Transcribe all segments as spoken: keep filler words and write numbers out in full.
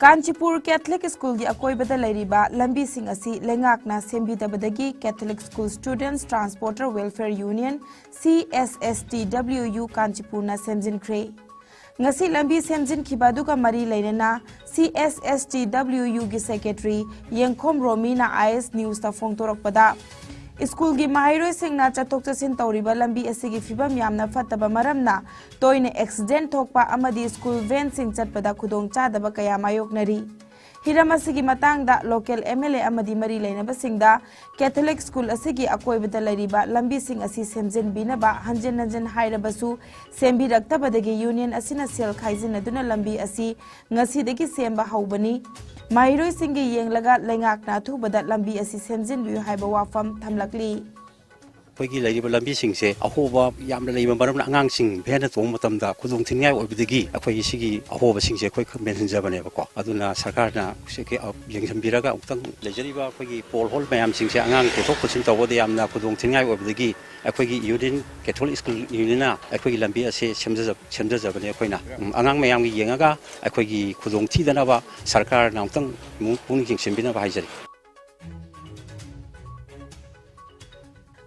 Kanchipur Catholic ꯁ꯭ꯀꯨꯜꯒꯤ ꯑꯀꯣꯏꯕꯗ ꯂꯩꯔꯤꯕ ꯂꯝꯕꯤꯁꯤꯡ ꯑꯁꯤ ꯂꯩꯉꯥꯛꯅ ꯁꯦꯝꯕꯤꯗꯕꯗꯒꯤ Catholic School Students Transporter Welfare Union, C S S T W U, ꯀꯥꯟꯆꯤꯄꯨꯔꯅ ꯁꯦꯝꯖꯤꯟꯈ꯭ꯔꯦ꯫ ꯉꯁꯤ ꯂꯝꯕꯤ ꯁꯦꯝꯖꯤꯟꯈꯤꯕ ꯑꯗꯨꯒ ꯃꯔꯤ ꯂꯩꯅꯅ C S S T W U ꯒꯤ secretary ꯌꯦꯡꯈꯣꯝ ꯔꯣꯃꯤꯅ I S News ꯇ ꯐꯣꯡꯗꯣꯔꯛꯄꯗ, ꯁ꯭ꯀꯨꯜꯒꯤ ꯃꯍꯩꯔꯣꯏꯁꯤꯡꯅ ꯆꯠꯊꯣꯛ ꯆꯠꯁꯤꯟ ꯇꯧꯔꯤꯕ ꯂꯝꯕꯤ ꯑꯁꯤꯒꯤ ꯐꯤꯕꯝ ꯌꯥꯝꯅ ꯐꯠꯇꯕ ꯃꯔꯝꯅ ꯇꯣꯏꯅ accident ꯊꯣꯛꯄ ꯑꯃꯗꯤ ꯁ꯭ꯀꯨꯜ ꯚꯦꯟꯁꯤꯡ ꯆꯠꯄꯗ ꯈꯨꯗꯣꯡꯆꯥꯗꯕ ꯀꯌꯥ ꯃꯥꯌꯣꯛꯅꯔꯤ꯫ ꯍꯤꯔꯝ ꯑꯁꯤꯒꯤ ꯃꯇꯥꯡꯗ local M L A ꯑꯃꯗꯤ ꯃꯔꯤ ꯂꯩꯅꯕꯁꯤꯡꯗ ꯀꯦꯊꯣꯂꯤꯛ ꯁ꯭ꯀꯨꯜ ꯑꯁꯤꯒꯤ ꯑꯀꯣꯏꯕꯗ ꯂꯩꯔꯤꯕ ꯂꯝꯕꯤꯁꯤꯡ ꯑꯁꯤ ꯁꯦꯝꯖꯤꯟꯕꯤꯅꯕ ꯍꯟꯖꯤꯟ ꯍꯟꯖꯤꯟ ꯍꯥꯏꯔꯕꯁꯨ ꯁꯦꯝꯕꯤꯔꯛꯇꯕꯗꯒꯤ ꯌꯨꯅꯤꯌꯟ ꯑꯁꯤꯅ ꯁꯦꯜ ꯈꯥꯏꯖꯤꯟꯅꯗꯨꯅ ꯂꯝꯕꯤ ꯑꯁꯤ ꯉꯁꯤꯗꯒꯤ ꯁꯦꯝꯕ ꯍꯧꯕꯅꯤ꯫ ꯃꯍꯩꯔꯣꯏꯁꯤꯡꯒꯤ ꯌꯦꯡꯂꯒ ꯂꯩꯉꯥꯛꯅ ꯑꯊꯨꯕꯗ ꯂꯝꯕꯤ ꯑꯁꯤ ꯁꯦꯝꯖꯤꯟꯕꯤꯌꯨ ꯍꯥꯏꯕ ꯋꯥꯐꯝ ꯊꯝꯂꯛꯂꯤ꯫ ꯑꯩꯈꯣꯏꯒꯤ ꯂꯩꯔꯤꯕ ꯂꯝꯕꯤꯁꯤꯡꯁꯦ ꯑꯍꯣꯕ ꯌꯥꯝꯅ ꯂꯩꯕ ꯃꯔꯝꯅ ꯑꯉꯥꯡꯁꯤꯡ ꯚꯦꯟꯅ ꯇꯣꯡꯕ ꯃꯇꯝꯗ ꯈꯨꯗꯣꯡ ꯊꯤꯅꯤꯡꯉꯥꯏ ꯑꯣꯏꯕꯗꯒꯤ ꯑꯩꯈꯣꯏꯒꯤ ꯁꯤꯒꯤ ꯑꯍꯣꯕꯁꯤꯡꯁꯦ ꯑꯩꯈꯣꯏ ꯈꯔ ꯃꯦꯟꯁꯤꯟꯖꯕꯅꯦꯕꯀꯣ꯫ ꯑꯗꯨꯅ ꯁꯔꯀꯥꯔꯅ ꯁꯤ ꯀ-, ꯑ, ꯌꯦꯡꯁꯤꯟꯕꯤꯔꯒ ꯑꯃꯨꯛꯇꯪ ꯂꯩꯖꯔꯤꯕ ꯑꯩꯈꯣꯏꯒꯤ ꯄꯣꯜ ꯍꯣꯜ ꯃꯌꯥꯝꯁꯤꯡꯁꯦ ꯑꯉꯥꯡ ꯄꯨꯊꯣꯛ ꯄꯨꯁꯤꯟ ꯇꯧꯕꯗ ꯌꯥꯝꯅ ꯈꯨꯗꯣꯡ ꯊꯤꯅꯤꯡꯉꯥꯏ ꯑꯣꯏꯕꯗꯒꯤ ꯑꯩꯈꯣꯏꯒꯤ ꯌꯨꯅꯤꯌꯟ, ꯀꯦꯊꯣꯂꯤꯛ ꯁ꯭ꯀꯨꯜ ꯌꯨꯅꯤꯌꯟꯅ ꯑꯩꯈꯣꯏꯒꯤ ꯂꯝꯕꯤ ꯑꯁꯤ ꯁꯦꯝꯖꯖ-, ꯁꯦꯝꯖꯖꯕꯅꯦ ꯑꯩꯈꯣꯏꯅ꯫ ꯎꯝ, ꯑꯉꯥꯡ ꯃꯌꯥꯝꯒꯤ ꯌꯦꯡꯉꯒ ꯑꯩꯈꯣꯏꯒꯤ ꯈꯨꯗꯣꯡ ꯊꯤꯗꯅꯕ ꯁꯔꯀꯥꯔꯅ ꯑꯃꯨꯛꯇꯪ ꯃꯨ-, ꯄꯨꯛꯅꯤꯡ ꯆꯤꯡꯁꯤꯟꯕꯤꯅꯕ ꯍꯥꯏꯖꯔꯤ꯫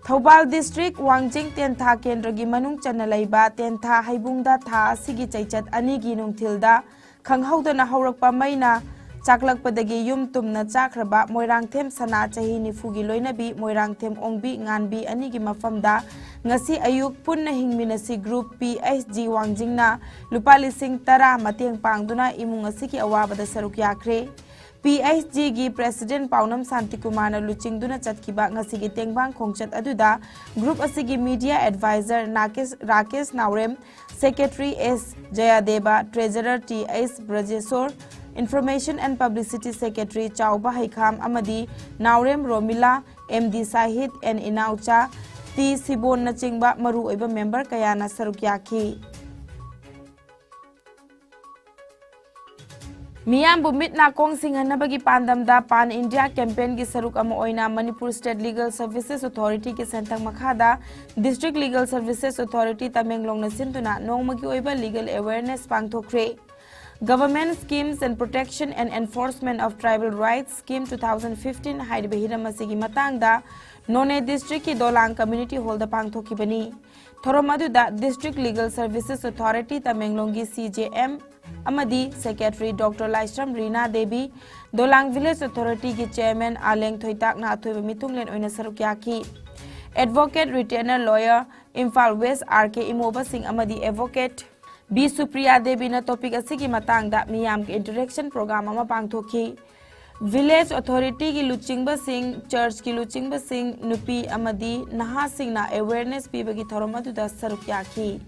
ꯊꯧꯕꯥꯜ ꯗꯤꯁꯇ꯭ꯔꯤꯛ ꯋꯥꯡꯖꯤꯡ ꯇꯦꯟꯊꯥ ꯀꯦꯟꯗ꯭ꯔꯒꯤ ꯃꯅꯨꯡ ꯆꯟꯅ ꯂꯩꯕ ꯇꯦꯟꯊꯥ ꯍꯩꯕꯨꯡꯗ ꯊꯥ ꯑꯁꯤꯒꯤ ꯆꯩꯆꯠ ꯑꯅꯤꯒꯤ ꯅꯨꯡꯊꯤꯜꯗ ꯈꯪꯍꯧꯗꯅ ꯍꯧꯔꯛꯄ ꯃꯩꯅ ꯆꯥꯛꯂꯛꯄꯗꯒꯤ ꯌꯨꯝ ꯇꯨꯝꯅ ꯆꯥꯈ꯭ꯔꯕ ꯃꯣꯏꯔꯥꯡꯊꯦꯝ ꯁꯅꯥ, ꯆꯍꯤ ꯅꯤꯐꯨꯒꯤ ꯂꯣꯏꯅꯕꯤ, ꯃꯣꯏꯔꯥꯡꯊꯦꯝ ꯑꯣꯡꯕꯤ ꯉꯥꯟꯕꯤ ꯑꯅꯤꯒꯤ ꯃꯐꯝꯗ ꯉꯁꯤ ꯑꯌꯨꯛ ꯄꯨꯟꯅ ꯍꯤꯡꯃꯤꯟꯅꯁꯤ ꯒ꯭ꯔꯨꯞ P H G ꯋꯥꯡꯖꯤꯡꯅ ꯂꯨꯄꯥ ꯂꯤꯁꯤꯡ ꯇꯔꯥ ꯃꯇꯦꯡ ꯄꯥꯡꯗꯨꯅ ꯏꯃꯨꯡ ꯑꯁꯤꯒꯤ ꯑꯋꯥꯕꯗ ꯁꯔꯨꯛ ꯌꯥꯈ꯭ꯔꯦ꯫ P H G ꯒꯤ president ꯄꯥꯎꯅꯝ ꯁꯥꯟꯇꯤꯀꯨꯃꯥꯔꯅ ꯂꯨꯆꯤꯡꯗꯨꯅ ꯆꯠꯈꯤꯕ ꯉꯁꯤꯒꯤ ꯇꯦꯡꯕꯥꯡ ꯈꯣꯡꯆꯠ ꯑꯗꯨꯗ group ꯑꯁꯤꯒꯤ media advisor ꯅꯥꯀꯦꯁ, Rakesh Naorem, secretary S ꯖꯌꯥꯗꯦꯕ, treasurer T H ꯕ꯭ꯔꯖꯦꯁꯣꯔ, information and publicity secretary ꯆꯥꯎꯕ ꯍꯩꯈꯥꯝ ꯑꯃꯗꯤ ꯅꯥꯎꯔꯦꯝ ꯔꯣꯃꯤꯂꯥ, M D ꯁꯥꯍꯤꯠ, N ꯏꯅꯥꯎꯆꯥ, T ꯁꯤꯕꯣꯟꯅꯆꯤꯡꯕ ꯃꯔꯨꯑꯣꯏꯕ member ꯀꯌꯥꯅ ꯁꯔꯨꯛ ꯌꯥꯈꯤ꯫ ꯃꯤꯌꯥꯝꯕꯨ ꯃꯤꯠ ꯅꯥꯀꯣꯡ ꯁꯤꯡꯍꯟꯅꯕꯒꯤ ꯄꯥꯟꯗꯝꯗ Pan India campaignꯒꯤ ꯁꯔꯨꯛ ꯑꯃ ꯑꯣꯏꯅ Manipur State Legal Services Authorityꯒꯤ ꯁꯦꯟꯊꯪ ꯃꯈꯥꯗ District Legal Services Authority ꯇꯃꯦꯡꯂꯣꯡꯅ ꯁꯤꯟꯗꯨꯅ ꯅꯣꯡꯃꯒꯤ ꯑꯣꯏꯕ legal awareness ꯄꯥꯡꯊꯣꯛꯈ꯭ꯔꯦ꯫ Government Schemes and Protection and Enforcement of Tribal Rights Scheme two thousand fifteen ꯍꯥꯏꯔꯤꯕ ꯍꯤꯔꯝ ꯑꯁꯤꯒꯤ ꯃꯇꯥꯡꯗ ꯅꯣꯅꯦ district ꯀꯤ ꯗꯣꯂꯥꯡ community hall ꯗ ꯄꯥꯡꯊꯣꯛꯈꯤꯕꯅꯤ꯫ ꯊꯧꯔꯝ ꯑꯗꯨꯗ District Legal Services Authority ꯇꯃꯦꯡꯂꯣꯡꯒꯤ C J M ꯑꯃꯗꯤ Secretary Doctor ꯂꯥꯏꯁ꯭ꯔꯝ ꯔꯤꯅꯥ ꯗꯦꯕꯤ, ꯗꯣꯂꯥꯡ Village Authority ꯒꯤ Chairman ꯑꯥꯂꯦꯡ ꯊꯣꯏꯇꯥꯛꯅ ꯑꯊꯣꯏꯕ ꯃꯤꯊꯨꯡꯂꯦꯟ ꯑꯣꯏꯅ ꯁꯔꯨꯛ ꯌꯥꯈꯤ꯫ Advocate Retainer Lawyer, Imphal West, R K ꯏꯃꯣꯕꯁꯤꯡ ꯑꯃꯗꯤ Advocate B ꯁꯨꯄ꯭ꯔꯤꯌꯥ ꯗꯦꯕꯤꯅ topic ꯑꯁꯤꯒꯤ ꯃꯇꯥꯡꯗ ꯃꯤꯌꯥꯝꯒꯤ interaction program ꯑꯃ ꯄꯥꯡꯊꯣꯛꯈꯤ꯫ Village Authority ꯒꯤ ꯂꯨꯆꯤꯡꯕꯁꯤꯡ, church ꯀꯤ ꯂꯨꯆꯤꯡꯕꯁꯤꯡ, ꯅꯨꯄꯤ ꯑꯃꯗꯤ ꯅꯍꯥꯁꯤꯡꯅ awareness ꯄꯤꯕꯒꯤ ꯊꯧꯔꯝ ꯑꯗꯨꯗ ꯁꯔꯨꯛ ꯌꯥꯈꯤ꯫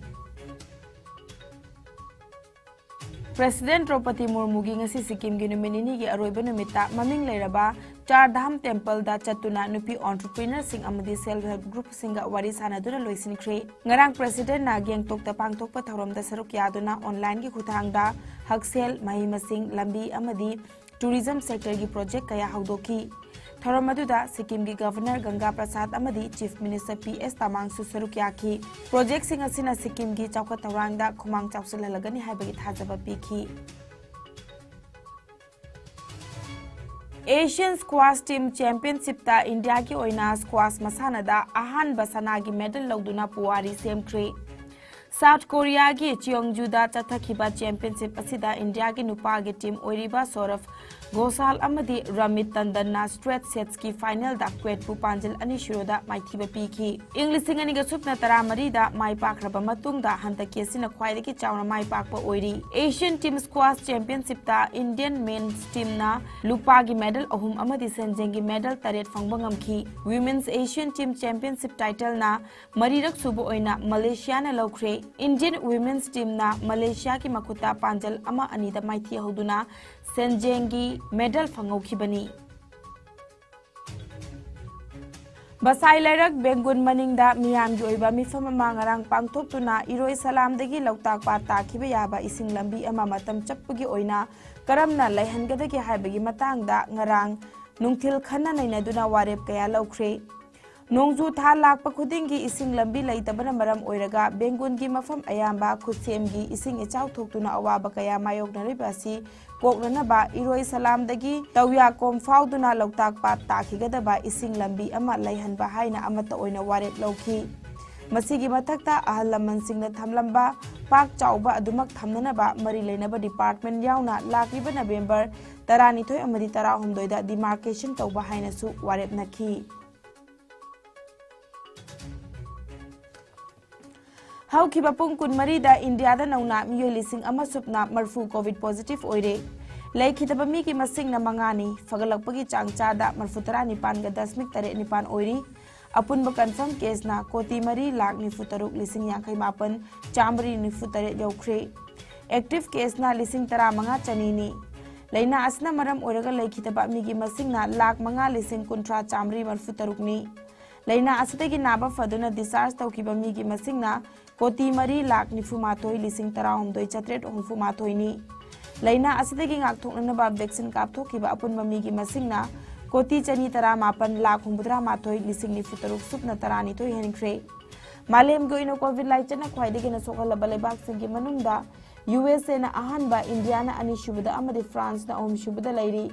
President ꯗ꯭ꯔꯧꯄꯗꯤ ꯃꯨꯔꯃꯨꯒꯤ ꯉꯁꯤ ꯁꯤꯛꯀꯤꯝꯒꯤ ꯅꯨꯃꯤꯠ ꯅꯤꯅꯤꯒꯤ ꯑꯔꯣꯏꯕ ꯅꯨꯃꯤꯠꯇ ꯃꯃꯤꯡ ꯂꯩꯔꯕ ꯆꯥꯔ ꯙꯥꯝ temple ꯗ ꯆꯠꯇꯨꯅ ꯅꯨꯄꯤ entrepreneur ꯁꯤꯡ ꯑꯃꯗꯤ self help group ꯁꯤꯡꯒ ꯋꯥꯔꯤ ꯁꯥꯅꯗꯨꯅ ꯂꯣꯏꯁꯤꯟꯈ꯭ꯔꯦ꯫ ꯉꯔꯥꯡ President ꯅ ꯒꯦꯡꯇꯣꯛꯇ ꯄꯥꯡꯊꯣꯛꯄ ꯊꯧꯔꯝꯗ ꯁꯔꯨꯛ ꯌꯥꯗꯨꯅ online ꯒꯤ ꯈꯨꯠꯊꯥꯡꯗ ꯍꯛꯁꯦꯜ, ꯃꯍꯩ ꯃꯁꯤꯡ, ꯂꯝꯕꯤ ꯑꯃꯗꯤ tourism sector ꯒꯤ project ꯀꯌꯥ ꯍꯧꯗꯣꯛꯈꯤ꯫ ꯊꯧꯔꯝ ꯑꯗꯨꯗ ꯁꯤꯛꯀꯤꯝꯒꯤ Governor ꯒꯪꯒꯥ ꯄ꯭ꯔꯁꯥꯗ ꯑꯃꯗꯤ Chief Minister P S ꯇꯃꯥꯡꯁꯨ ꯁꯔꯨꯛ ꯌꯥꯈꯤ꯫ Project ꯁꯤꯡ ꯑꯁꯤꯅ ꯁꯤꯛꯀꯤꯝꯒꯤ ꯆꯥꯎꯈꯠ ꯊꯧꯔꯥꯡꯗ ꯈꯨꯃꯥꯡ ꯆꯥꯎꯁꯤꯜꯍꯜꯂꯒꯅꯤ ꯍꯥꯏꯕꯒꯤ ꯊꯥꯖꯕ ꯄꯤꯈꯤ꯫ Asian Squash Team Championship ꯇ ꯏꯟꯗꯤꯌꯥꯒꯤ ꯑꯣꯏꯅ squash ꯃꯁꯥꯟꯅꯗ ꯑꯍꯥꯟꯕ ꯁꯅꯥꯒꯤ medal ꯂꯧꯗꯨꯅ ꯄꯨꯋꯥꯔꯤ ꯁꯦꯝꯈ꯭ꯔꯦ꯫ South Korea ꯒꯤ Cheongju ꯗ ꯆꯠꯊꯈꯤꯕ championship ꯑꯁꯤꯗ ꯏꯟꯗꯤꯌꯥꯒꯤ ꯅꯨꯄꯥꯒꯤ team ꯑꯣꯏꯔꯤꯕ ꯁꯧꯔꯚ ꯘꯣꯁꯥꯜ ꯑꯃꯗꯤ ꯔꯃꯤꯠ ꯇꯟꯗꯟꯅ straight sets ꯀꯤ final ꯗ Kuwait ꯄꯨ ꯄꯥꯟꯖꯜ ꯑꯅꯤ zero ꯗ ꯃꯥꯏꯊꯤꯕ ꯄꯤꯈꯤ꯫ ꯏꯪ ꯂꯤꯁꯤꯡ ꯑꯅꯤꯒ ꯁꯨꯞꯅ ꯇꯔꯥꯃꯔꯤꯗ ꯃꯥꯏ ꯄꯥꯛꯈ꯭ꯔꯕ ꯃꯇꯨꯡꯗ ꯍꯟꯗꯛꯀꯤ ꯑꯁꯤꯅ ꯈ꯭ꯋꯥꯏꯗꯒꯤ ꯆꯥꯎꯅ ꯃꯥꯏ ꯄꯥꯛꯄ ꯑꯣꯏꯔꯤ꯫ Asian Team Squash Championship ꯇ Indian men's team ꯅ ꯂꯨꯄꯥꯒꯤ medal ꯑꯍꯨꯝ ꯑꯃꯗꯤ ꯁꯦꯟꯖꯦꯡꯒꯤ medal ꯇꯔꯦꯠ ꯐꯪꯕ ꯉꯝꯈꯤ꯫ Women's Asian Team Championship title ꯅ ꯃꯔꯤꯔꯛ ꯁꯨꯕ ꯑꯣꯏꯅ ꯃꯂꯦꯁꯤꯌꯥꯅ ꯂꯧꯈ꯭ꯔꯦ꯫ Indian women's team ꯅ ꯃꯂꯦꯁꯤꯌꯥꯒꯤ ꯃꯈꯨꯠꯇ ꯄꯥꯟꯖꯜ ꯑꯃ ꯑꯅꯤꯗ ꯃꯥꯏꯊꯤꯍꯧꯗꯨꯅ ꯁꯦꯟꯖꯦꯡꯒꯤ medal ꯐꯪꯍꯧꯈꯤꯕꯅꯤ꯫ ꯕꯁꯥꯏ ꯂꯩꯔꯛ ꯕꯦꯡꯒꯨꯟ ꯃꯅꯤꯡꯗ ꯃꯤꯌꯥꯝꯒꯤ ꯑꯣꯏꯕ ꯃꯤꯐꯝ ꯑꯃ ꯉꯔꯥꯡ ꯄꯥꯡꯊꯣꯛꯇꯨꯅ ꯏꯔꯣꯏ ꯁꯂꯥꯝꯗꯒꯤ ꯂꯣꯛꯇꯥꯛ ꯄꯥꯠ ꯇꯥꯈꯤꯕ ꯌꯥꯕ ꯏꯁꯤꯡ ꯂꯝꯕꯤ ꯑꯃ ꯃꯇꯝ ꯆꯞꯄꯒꯤ ꯑꯣꯏꯅ ꯀꯔꯝꯅ ꯂꯩꯍꯟꯒꯗꯒꯦ ꯍꯥꯏꯕꯒꯤ ꯃꯇꯥꯡꯗ ꯉꯔꯥꯡ ꯅꯨꯡꯊꯤꯜ ꯈꯟꯅ ꯅꯩꯅꯗꯨꯅ ꯋꯥꯔꯦꯞ ꯀꯌꯥ ꯂꯧꯈ꯭ꯔꯦ꯫ ꯅꯣꯡꯖꯨ ꯊꯥ ꯂꯥꯛꯄ ꯈꯨꯗꯤꯡꯒꯤ ꯏꯁꯤꯡ ꯂꯝꯕꯤ ꯂꯩꯇꯕꯅ ꯃꯔꯝ ꯑꯣꯏꯔꯒ ꯕꯦꯡꯒꯨꯜꯒꯤ ꯃꯐꯝ ꯑꯌꯥꯝꯕ ꯈꯨꯠꯁꯦꯝꯒꯤ ꯏꯁꯤꯡ ꯏꯆꯥꯎ ꯊꯣꯛꯇꯨꯅ ꯑꯋꯥꯕ ꯀꯌꯥ ꯃꯥꯌꯣꯛꯅꯔꯤꯕ ꯑꯁꯤ ꯀꯣꯛꯅꯅꯕ ꯏꯔꯣꯏ ꯁꯂꯥꯝꯗꯒꯤ ꯇꯧꯌꯥꯀꯣꯝ ꯐꯥꯎꯗꯨꯅ ꯂꯣꯛꯇꯥꯛ ꯄꯥꯠ ꯇꯥꯈꯤꯒꯗꯕ ꯏꯁꯤꯡ ꯂꯝꯕꯤ ꯑꯃ ꯂꯩꯍꯟꯕ ꯍꯥꯏꯅ ꯑꯃꯠꯇ ꯑꯣꯏꯅ ꯋꯥꯔꯦꯞ ꯂꯧꯈꯤ꯫ ꯃꯁꯤꯒꯤ ꯃꯊꯛꯇ ꯑꯍꯜ ꯂꯃꯟꯁꯤꯡꯅ ꯊꯝꯂꯝꯕ ꯄꯥꯛ ꯆꯥꯎꯕ ꯑꯗꯨꯃꯛ ꯊꯝꯅꯅꯕ ꯃꯔꯤ ꯂꯩꯅꯕ ꯗꯤꯄꯥꯔꯠꯃꯦꯟ ꯌꯥꯎꯅ ꯂꯥꯛꯂꯤꯕ ꯅꯕꯦꯝꯕꯔ ꯇꯔꯥꯅꯤꯊꯣꯏ ꯑꯃꯗꯤ ꯇꯔꯥꯍꯨꯝꯗꯣꯏꯗ ꯗꯤꯃꯥꯔꯀꯦꯁꯟ ꯇꯧꯕ ꯍꯥꯏꯅꯁꯨ ꯋꯥꯔꯦꯞꯅꯈꯤ꯫ ꯍꯧꯈꯤꯕ ꯄꯨꯡ ꯀꯨꯟꯃꯔꯤꯗ ꯏꯟꯗꯤꯌꯥꯗ ꯅꯧꯅ ꯃꯤꯑꯣꯏ ꯂꯤꯁꯤꯡ ꯑꯃ ꯁꯨꯞꯅ ꯃꯔꯤꯐꯨ ꯀꯣꯚꯤꯗ ꯄꯣꯖꯤꯇꯤꯚ ꯑꯣꯏꯔꯦ꯫ ꯂꯩꯈꯤꯗꯕ ꯃꯤꯒꯤ ꯃꯁꯤꯡꯅ ꯃꯉꯥꯅꯤ꯫ ꯐꯒꯠꯂꯛꯄꯒꯤ ꯆꯥꯡ ꯆꯥꯗ ꯃꯔꯤꯐꯨ ꯇꯔꯥ ꯅꯤꯄꯥꯟꯒ ꯗꯁꯃꯤꯛ ꯇꯔꯦꯠ ꯅꯤꯄꯥꯟ ꯑꯣꯏꯔꯤ꯫ ꯑꯄꯨꯟꯕ ꯀꯟꯐꯥꯔꯝ ꯀꯦꯁꯅ ꯀꯣꯇꯤ ꯃꯔꯤ ꯂꯥꯈ ꯅꯤꯐꯨ ꯇꯔꯨꯛ ꯂꯤꯁꯤꯡ ꯌꯥꯡꯈꯩ ꯃꯥꯄꯟ ꯆꯥꯃꯔꯤ ꯅꯤꯐꯨ ꯇꯔꯦꯠ ꯌꯧꯈ꯭ꯔꯦ꯫ ꯑꯦꯛꯇꯤꯚ ꯀꯦꯁꯅ ꯂꯤꯁꯤꯡ ꯇꯔꯥꯃꯉꯥ ꯆꯅꯤꯅꯤ꯫ ꯂꯥꯏꯅꯥ ꯑꯁꯤꯅ ꯃꯔꯝ ꯑꯣꯏꯔꯒ ꯂꯩꯈꯤꯗꯕ ꯃꯤꯒꯤ ꯃꯁꯤꯡꯅ ꯂꯥꯈ ꯃꯉꯥ ꯂꯤꯁꯤꯡ ꯀꯨꯟꯊ꯭ꯔꯥ ꯆꯥꯃꯔꯤ ꯃꯔꯤꯐꯨ ꯇꯔꯨꯛꯅꯤ꯫ ꯂꯥꯏꯅꯥ ꯑꯁꯤꯗꯒꯤ ꯅꯥꯕ ꯐꯗꯨꯅ ꯗꯤꯁꯆꯥꯔꯖ ꯇꯧꯈꯤꯕ ꯃꯤꯒꯤ ꯃꯁꯤꯡꯅ ꯀꯣꯇꯤ ꯃꯔꯤ ꯂꯥꯈ ꯅꯤꯐꯨ ꯃꯥꯊꯣꯏ ꯂꯤꯁꯤꯡ ꯇꯔꯥꯍꯨꯝꯗꯣꯏ ꯆꯥꯇ꯭ꯔꯦꯠ ꯍꯨꯝꯐꯨ ꯃꯥꯊꯣꯏꯅꯤ꯫ ꯂꯥꯏꯅꯥ ꯑꯁꯤꯗꯒꯤ ꯉꯥꯛꯊꯣꯛꯅꯅꯕ ꯚꯦꯛꯁꯤꯟ ꯀꯥꯞꯊꯣꯛꯈꯤꯕ ꯑꯄꯨꯟꯕ ꯃꯤꯒꯤ ꯃꯁꯤꯡꯅ ꯀꯣꯇꯤ ꯆꯅꯤ ꯇꯔꯥꯃꯥꯄꯟ ꯂꯥꯈ ꯍꯨꯝꯐꯨꯇꯔꯥ ꯃꯥꯊꯣꯏ ꯂꯤꯁꯤꯡ ꯅꯤꯐꯨ ꯇꯔꯨꯛ ꯁꯨꯞꯅ ꯇꯔꯥꯅꯤꯊꯣꯏ ꯍꯦꯟꯈ꯭ꯔꯦ꯫ ꯃꯥꯂꯦꯝꯒꯤ ꯑꯣꯏꯅ ꯀꯣꯚꯤꯗ ꯂꯥꯏꯆꯠꯅ ꯈ꯭ꯋꯥꯏꯗꯒꯤ ꯍꯦꯟꯅ ꯁꯣꯛꯍꯜꯂꯕ ꯂꯩꯕꯥꯛꯁꯤꯡꯒꯤ ꯃꯅꯨꯡꯗ ꯌꯨ ꯑꯦꯁ ꯑꯦꯅ ꯑꯍꯥꯟꯕ, ꯏꯟꯗꯤꯌꯥꯅ ꯑꯅꯤꯁꯨꯕꯗ ꯑꯃꯗꯤ ꯐ꯭ꯔꯥꯟꯁꯅ ꯑꯍꯨꯝꯁꯨꯕꯗ ꯂꯩꯔꯤ꯫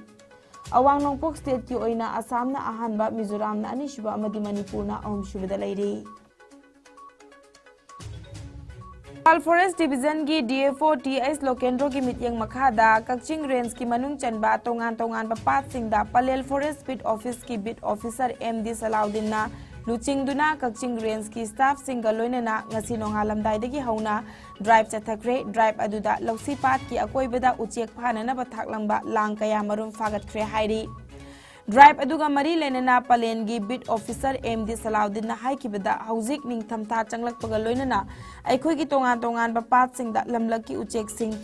ꯑꯋꯥꯡ ꯅꯣꯡꯄꯣꯛ ꯁ꯭ꯇꯦꯠꯀꯤ ꯑꯣꯏꯅ ꯑꯁꯥꯝꯅ ꯑꯍꯥꯟꯕ, ꯃꯤꯖꯣꯔꯥꯝꯅ ꯑꯅꯤꯁꯨꯕ ꯑꯃꯗꯤ ꯃꯅꯤꯄꯨꯔꯅ ꯑꯍꯨꯝꯁꯨꯕꯗ ꯂꯩꯔꯤ꯫ ꯏꯝꯐꯥꯜ ꯐꯣꯔꯦꯁ ꯗꯤꯕꯤꯖꯟꯒꯤ D F O T H ꯂꯣꯀꯦꯟꯗ꯭ꯔꯣꯒꯤ ꯃꯤꯠꯌꯦꯡ ꯃꯈꯥꯗ ꯀꯛꯆꯤꯡ ꯔꯦꯟꯖꯀꯤ ꯃꯅꯨꯡ ꯆꯟꯕ ꯇꯣꯉꯥꯟ ꯇꯣꯉꯥꯟꯕ ꯄꯥꯠꯁꯤꯡꯗ ꯄꯂꯦꯜ ꯐꯣꯔꯦꯁ ꯕꯤꯠ ꯑꯣꯐꯤꯁꯀꯤ ꯕꯤꯠ ꯑꯣꯐꯤꯁꯔ ꯑꯦꯝ ꯗꯤ ꯁꯂꯥꯎꯗꯤꯟꯅ ꯂꯨꯆꯤꯡꯗꯨꯅ ꯀꯛꯆꯤꯡ ꯔꯦꯟꯖꯀꯤ ꯁ꯭ꯇꯥꯐꯁꯤꯡꯒ ꯂꯣꯏꯅꯅ ꯉꯁꯤ ꯅꯣꯡꯉꯥꯜꯂꯝꯗꯥꯏꯗꯒꯤ ꯍꯧꯅ ꯗ꯭ꯔꯥꯏꯚ ꯆꯠꯊꯈ꯭ꯔꯦ꯫ ꯗ꯭ꯔꯥꯏꯚ ꯑꯗꯨꯗ ꯂꯧꯁꯤ ꯄꯥꯠꯀꯤ ꯑꯀꯣꯏꯕꯗ ꯎꯆꯦꯛ ꯐꯥꯅꯅꯕ ꯊꯥꯛꯂꯝꯕ ꯂꯥꯡ ꯀꯌꯥ ꯃꯔꯨꯝ ꯐꯥꯒꯠꯈ꯭ꯔꯦ ꯍꯥꯏꯔꯤ꯫ ꯗ꯭ꯔꯥꯏꯚ ꯑꯗꯨꯒ ꯃꯔꯤ ꯂꯩꯅꯅ ꯄꯂꯦꯟꯒꯤ ꯕꯤꯠ ꯑꯣꯐꯤꯁꯔ ꯑꯦꯝ ꯗꯤ ꯁꯂꯥꯎꯗꯤꯟꯅ ꯍꯥꯏꯈꯤꯕꯗ, ꯍꯧꯖꯤꯛ ꯅꯤꯡꯊꯝꯊꯥ ꯆꯪꯂꯛꯄꯒ ꯂꯣꯏꯅꯅ ꯑꯩꯈꯣꯏꯒꯤ ꯇꯣꯉꯥꯟ ꯇꯣꯉꯥꯟꯕ ꯄꯥꯠꯁꯤꯡꯗ ꯂꯝꯂꯛꯀꯤ ꯎꯆꯦꯛꯁꯤꯡ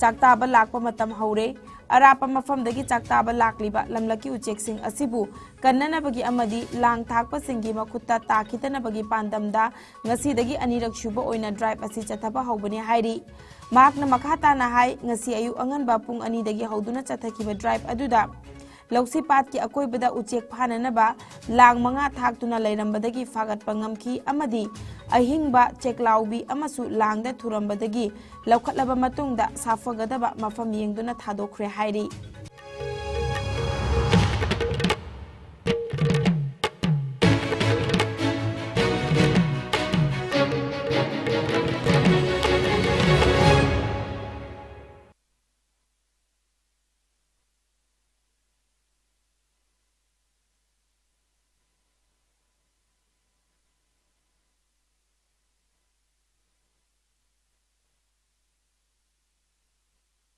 ꯆꯥꯛꯇꯥꯕ ꯂꯥꯛꯄ ꯃꯇꯝ ꯍꯧꯔꯦ꯫ ꯑꯔꯥꯞꯄ ꯃꯐꯝꯗꯒꯤ ꯆꯥꯛꯇꯥꯕ ꯂꯥꯛꯂꯤꯕ ꯂꯝꯂꯛꯀꯤ ꯎꯆꯦꯛꯁꯤꯡ ꯑꯁꯤꯕꯨ ꯀꯟꯅꯅꯕꯒꯤ ꯑꯃꯗꯤ ꯂꯥꯡ ꯊꯥꯛꯄꯁꯤꯡꯒꯤ ꯃꯈꯨꯠꯇ ꯇꯥꯈꯤꯗꯅꯕꯒꯤ ꯄꯥꯟꯗꯝꯗ ꯉꯁꯤꯗꯒꯤ ꯑꯅꯤꯔꯛ ꯁꯨꯕ ꯑꯣꯏꯅ ꯗ꯭ꯔꯥꯏꯚ ꯑꯁꯤ ꯆꯠꯊꯕ ꯍꯧꯕꯅꯤ ꯍꯥꯏꯔꯤ꯫ ꯃꯍꯥꯛꯅ ꯃꯈꯥ ꯇꯥꯅ ꯍꯥꯏ, ꯉꯁꯤ ꯑꯌꯨꯛ ꯑꯉꯟꯕ ꯄꯨꯡ ꯑꯅꯤꯗꯒꯤ ꯍꯧꯗꯨꯅ ꯆꯠꯊꯈꯤꯕ ꯗ꯭ꯔꯥꯏꯚ ꯑꯗꯨꯗ ꯂꯧꯁꯤꯄꯥꯠꯀꯤ ꯑꯀꯣꯏꯕꯗ ꯎꯆꯦꯛ ꯐꯥꯅꯅꯕ ꯂꯥꯡ ꯃꯉꯥ ꯊꯥꯛꯇꯨꯅ ꯂꯩꯔꯝꯕꯗꯒꯤ ꯐꯥꯒꯠꯄ ꯉꯝꯈꯤ ꯑꯃꯗꯤ ꯑꯍꯤꯡꯕ, ꯆꯦꯛꯂꯥꯎꯕꯤ ꯑꯃꯁꯨ ꯂꯥꯡꯗ ꯊꯨꯔꯝꯕꯗꯒꯤ ꯂꯧꯈꯠꯂꯕ ꯃꯇꯨꯡꯗ ꯁꯥꯐꯒꯗꯕ ꯃꯐꯝ ꯌꯦꯡꯗꯨꯅ ꯊꯥꯗꯣꯛꯈ꯭ꯔꯦ ꯍꯥꯏꯔꯤ꯫